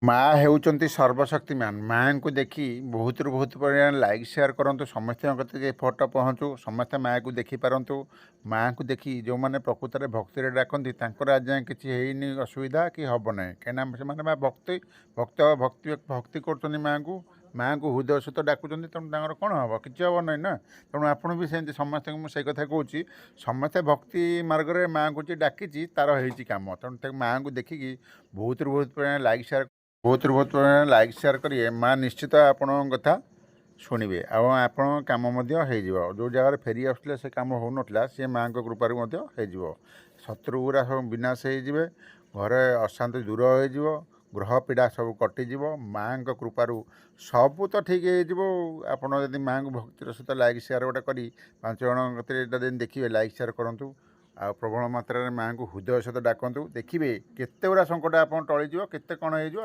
ମା ହେଉଛନ୍ତି ସର୍ବଶକ୍ତିମାନ। ମାଆଙ୍କୁ ଦେଖି ବହୁତରୁ ବହୁତ ପରିମାଣରେ ଲାଇକ୍ ସେୟାର କରନ୍ତୁ। ସମସ୍ତଙ୍କ କତିକି ଏ ଫଟୋ ପହଞ୍ଚୁ, ସମସ୍ତେ ମାଆକୁ ଦେଖିପାରନ୍ତୁ। ମାଆଙ୍କୁ ଦେଖି ଯେଉଁମାନେ ପ୍ରକୃତରେ ଭକ୍ତିରେ ଡାକନ୍ତି, ତାଙ୍କର ଆଜି ଯାଏଁ କିଛି ହେଇନି ଅସୁବିଧା କି ହେବ ନାହିଁ। କାହିଁକିନା ସେମାନେ ବା ଭକ୍ତି ଭକ୍ତ ଭକ୍ତି ଭକ୍ତି କରୁଛନ୍ତି ମାଆଙ୍କୁ, ମାଆଙ୍କୁ ହୃଦୟ ସହିତ ଡାକୁଛନ୍ତି। ତେଣୁ ତାଙ୍କର କ'ଣ ହେବ? କିଛି ହେବ ନାହିଁ ନା। ତେଣୁ ଆପଣ ବି ସେମିତି, ସମସ୍ତଙ୍କୁ ମୁଁ ସେଇ କଥା କହୁଛି। ସମସ୍ତେ ଭକ୍ତି ମାର୍ଗରେ ମାଆଙ୍କୁ ଯିଏ ଡାକିଛି, ତାର ହେଇଛି କାମ। ତେଣୁ ତାକୁ ମାଆଙ୍କୁ ଦେଖିକି ବହୁତରୁ ବହୁତ ପରିମାଣରେ ଲାଇକ୍ ସେୟାର, ବହୁତରୁ ବହୁତ ପରିମାଣରେ ଲାଇକ୍ ସେୟାର କରିବେ। ମା ନିଶ୍ଚିତ ଆପଣଙ୍କ କଥା ଶୁଣିବେ ଆଉ ଆପଣଙ୍କ କାମ ମଧ୍ୟ ହେଇଯିବ। ଯେଉଁ ଜାଗାରେ ଫେରି ଆସୁଥିଲେ, ସେ କାମ ହେଉନଥିଲା, ସିଏ ମାଆଙ୍କ କୃପାରୁ ମଧ୍ୟ ହେଇଯିବ। ଶତ୍ରୁ ଗୁଡ଼ା ସବୁ ବିନାଶ ହେଇଯିବେ, ଘରେ ଅଶାନ୍ତି ଦୂର ହେଇଯିବ, ଗ୍ରହ ପୀଡ଼ା ସବୁ କଟିଯିବ। ମାଆଙ୍କ କୃପାରୁ ସବୁ ତ ଠିକ୍ ହେଇଯିବ। ଆପଣ ଯଦି ମାଆଙ୍କୁ ଭକ୍ତିର ସହିତ ଲାଇକ୍ ସେୟାର ଗୋଟେ କରି 5 ଜଣଙ୍କ କତିରେ ଏଇଟା ଯଦି ଦେଖିବେ, ଲାଇକ୍ ସେୟାର କରନ୍ତୁ ଆଉ ପ୍ରବଳ ମାତ୍ରାରେ ମାଆଙ୍କୁ ହୃଦୟ ସହିତ ଡାକନ୍ତୁ। ଦେଖିବେ କେତେ ଗୁଡ଼ା ସଙ୍କଟ ଆପଣ ଟଳିଯିବ, କେତେ କ'ଣ ହେଇଯିବ।